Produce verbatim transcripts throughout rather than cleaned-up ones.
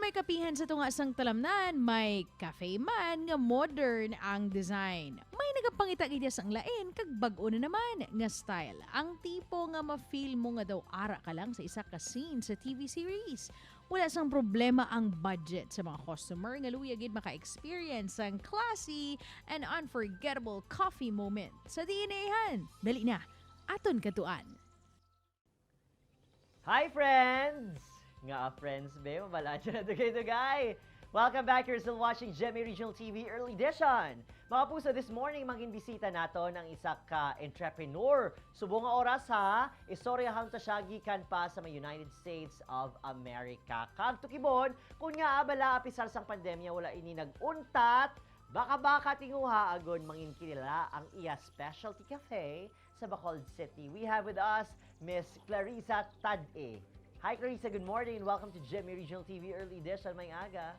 May kapihan sa tunga sang talamnan, may cafe man nga modern ang design. May nagapangita gid sang lain kag bag-o na naman nga style. Ang tipo nga ma-feel mo nga daw ara ka lang sa isa ka scene sa T V series. Wala sang problema ang budget sa mga customer nga luya gid maka-experience sang classy and unforgettable coffee moment. Sa diin na ihan? Dali na, aton katuan. Hi, friends! Nga friends, be? Mabala dyan na dugay-dugay! Welcome back. You're still watching G M A Regional T V Early Edition. Mga puso, this morning, mangin bisita naton ang isa ka entrepreneur. Subong nga oras, ha, istoryahon ta siya gikan pa sa may United States of America. Kag tukibon, kung nga abala, apisar sang pandemya, wala ini nag-untat, baka-baka tinguha agon mangin kilala ang iya specialty cafe sa Bacolod City. We have with us Miss Clarissa Tad'e. Hi, Clarissa. Good morning and welcome to G M A Regional T V Early Edition. May aga.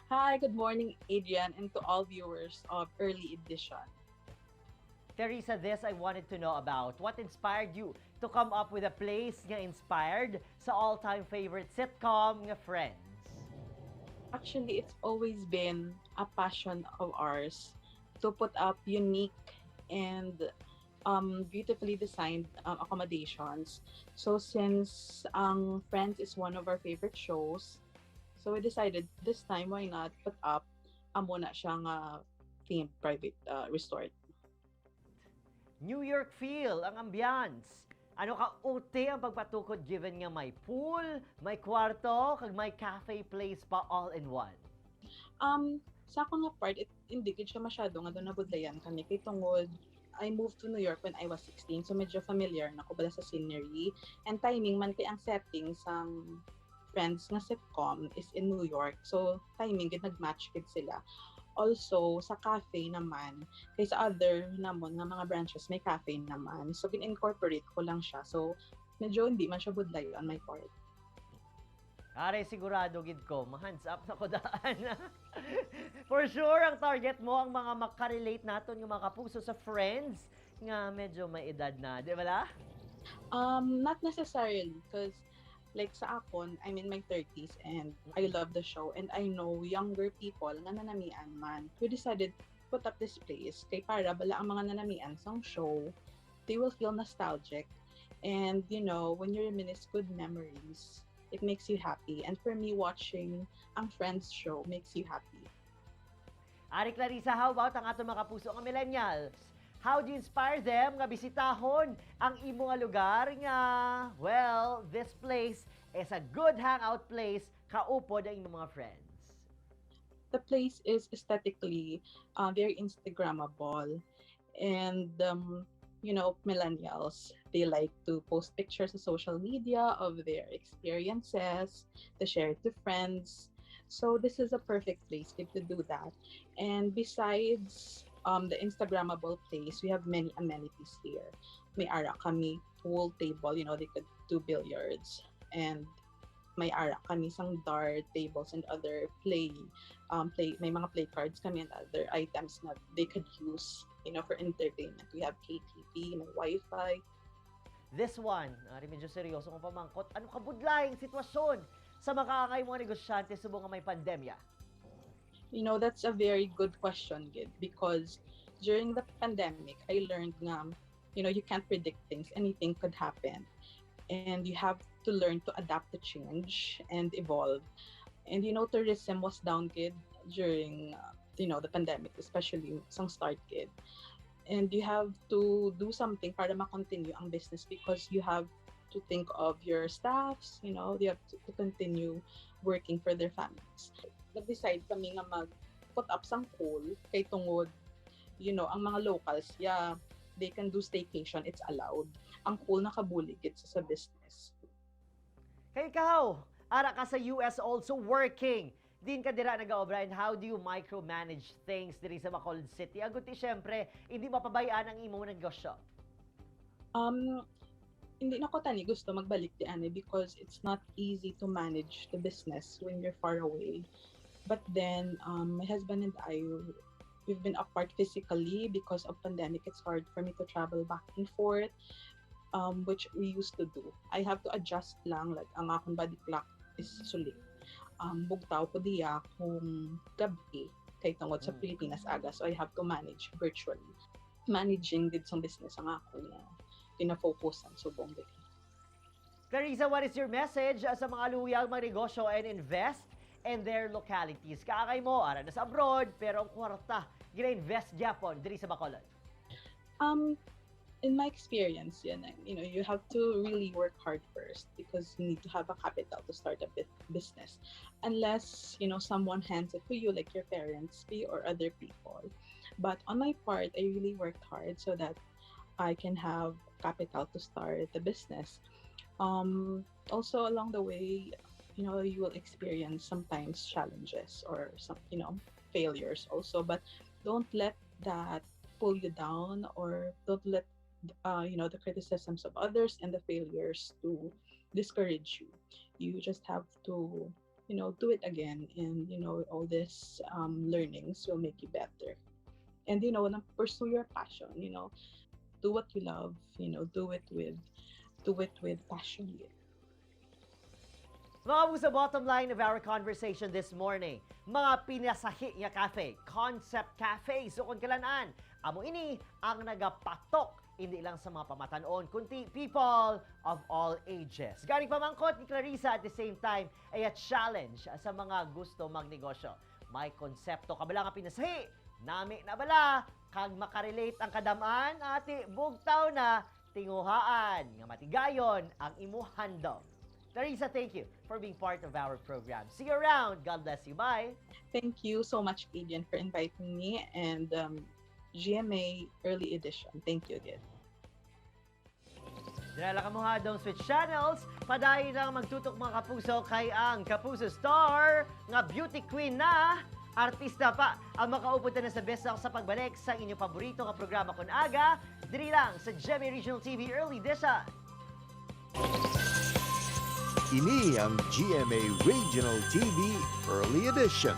Hi, good morning, Adrian, and to all viewers of Early Edition. Clarissa, this I wanted to know about. What inspired you to come up with a place nga inspired sa all-time favorite sitcom nga Friends? Actually, it's always been a passion of ours to put up unique and um, beautifully designed um, accommodations. So since ang Friends is one of our favorite shows, so we decided this time, why not put up amo na siya nga themed private uh, resort. New York feel ang ambiance. Ano ka uti ang pagpatukod given nga may pool, may kwarto, kag may cafe place pa all in one? Um, sa akon nga part, it, hindi gid siya masyado nga daw nabudlayan kami kay tungod I moved to New York when I was sixteen, so medyo familiar na ko bala sa scenery and timing man kay ang setting sang Friends nga sitcom is in New York. So, timing gid nag-match gid sila. Also, sa cafe naman, kay sa other namon nga mga branches may cafe naman. So, gin-incorporate ko lang siya. So, medyo hindi man siya budlay on my part. Aray, sigurado gid ko, ma-hands up na ko daan. For sure, ang target mo ang mga makarelate naton nga mga kapuso sa Friends nga medyo may edad na, di ba la? Um, not necessarily, because like sa akon, I'm in my thirties and I love the show and I know younger people nga nanamian man. We decided to put up this place kay para bala ang mga nanamian sang show, they will feel nostalgic. And you know, when you reminisce good memories, it makes you happy. And for me, watching ang Friends show makes you happy. Ari Clarissa, how about ang aton mga kapuso nga millennials? How do you inspire them nga bisitahon ang imo nga lugar nga, well, this place is a good hangout place, kaupod ang imong mga friends? The place is aesthetically uh, very Instagrammable. And, um, you know, millennials, they like to post pictures on social media of their experiences, to share it to friends. So this is a perfect place to do that. And besides um, the Instagrammable place, we have many amenities here. May ara kami pool table, you know, they could do billiards. And may ara kami sang dart tables and other play, um, play may mga play cards kami and other items na they could use, you know, for entertainment. We have K T V, may Wi-Fi. This one, ari medyo seryoso nga pamangkot, ano kabudlaing sitwasyon sa makaangay mga negosyante subong nga may pandemya? You know, that's a very good question, gid, because during the pandemic, I learned nga, you know, you can't predict things. Anything could happen. And you have to learn to adapt to change and evolve. And, you know, tourism was down, gid, during, uh, you know, the pandemic, especially sang start, gid. And you have to do something para ma-continue ang business because you have to think of your staffs, you know, they have to, to continue working for their families. Nag-decide kami nga mag-put up sang pool kay tungod, you know, ang mga locals, yeah, they can do staycation, it's allowed. Ang pool nakabulig gid sa, sa business. Kay ikaw, ara ka sa U S also working. Diin ka dira nagaobra, and how do you micromanage things diri sa Bacolod City? Agud ti, syempre, hindi mapabay-an ang imong negosyo. Um, hindi na ko tani gusto magbalik di ani because it's not easy to manage the business when you're far away. But then, um, my husband and I, we've been apart physically because of pandemic. It's hard for me to travel back and forth, um, which we used to do. I have to adjust lang, like, ang akong body clock is suli. um, bugtaw ko diya kung gabi, kay tungod sa Mm. Pilipinas aga, so I have to manage virtually. Managing gid sang business ang akon nga ginafocusan subong diri. Clarissa, what is your message, uh, sa mga luyag magnegosyo and invest in their localities? Kaangay mo, ara na sa abroad, pero ang kwarta, gina-invest gyapon diri sa Bacolod. Um, in my experience, yan, eh, you know, you have to really work hard first because you need to have a capital to start a bit business. Unless, you know, someone hands it to you, like your parents be or other people. But on my part, I really worked hard so that I can have capital to start the business. Um, also, along the way, you know, you will experience sometimes challenges or some, you know, failures also. But don't let that pull you down, or don't let, uh, you know, the criticisms of others and the failures to discourage you. You just have to, you know, do it again, and, you know, all this, um, learnings will make you better. And, you know, pursue your passion, you know, do what you love, you know, do it with, do it with passion. Mga kapuso, bottom line of our conversation this morning, mga pinasahi nga cafe, concept cafe, so kung kalan-an, amo ini ang nagapatok, hindi lang sa mga pamatan-on, kundi people of all ages. Gani pamangkot ni Clarissa, at the same time, ay a challenge sa mga gusto magnegosyo. May konsepto ka bala nga pinasahi, nami na bala, kag makarelate ang kadam-an, ati, bugtaw na, tinguhaan nga matigayon ang imo handom. Clarissa, thank you for being part of our program. See you around. God bless you. Bye. Thank you so much, Adrian, for inviting me, and, um, G M A Early Edition. Thank you again. Dira lang kamo ha, don't switch channels. Padayon lang magtutok, mga kapuso, kay ang Kapuso Star nga beauty queen na artista pa ang makaupod na sa best sa pagbalik sa inyo paborito nga programa kon aga, diri lang sa G M A Regional T V Early Edition. Ini ang G M A Regional T V Early Edition.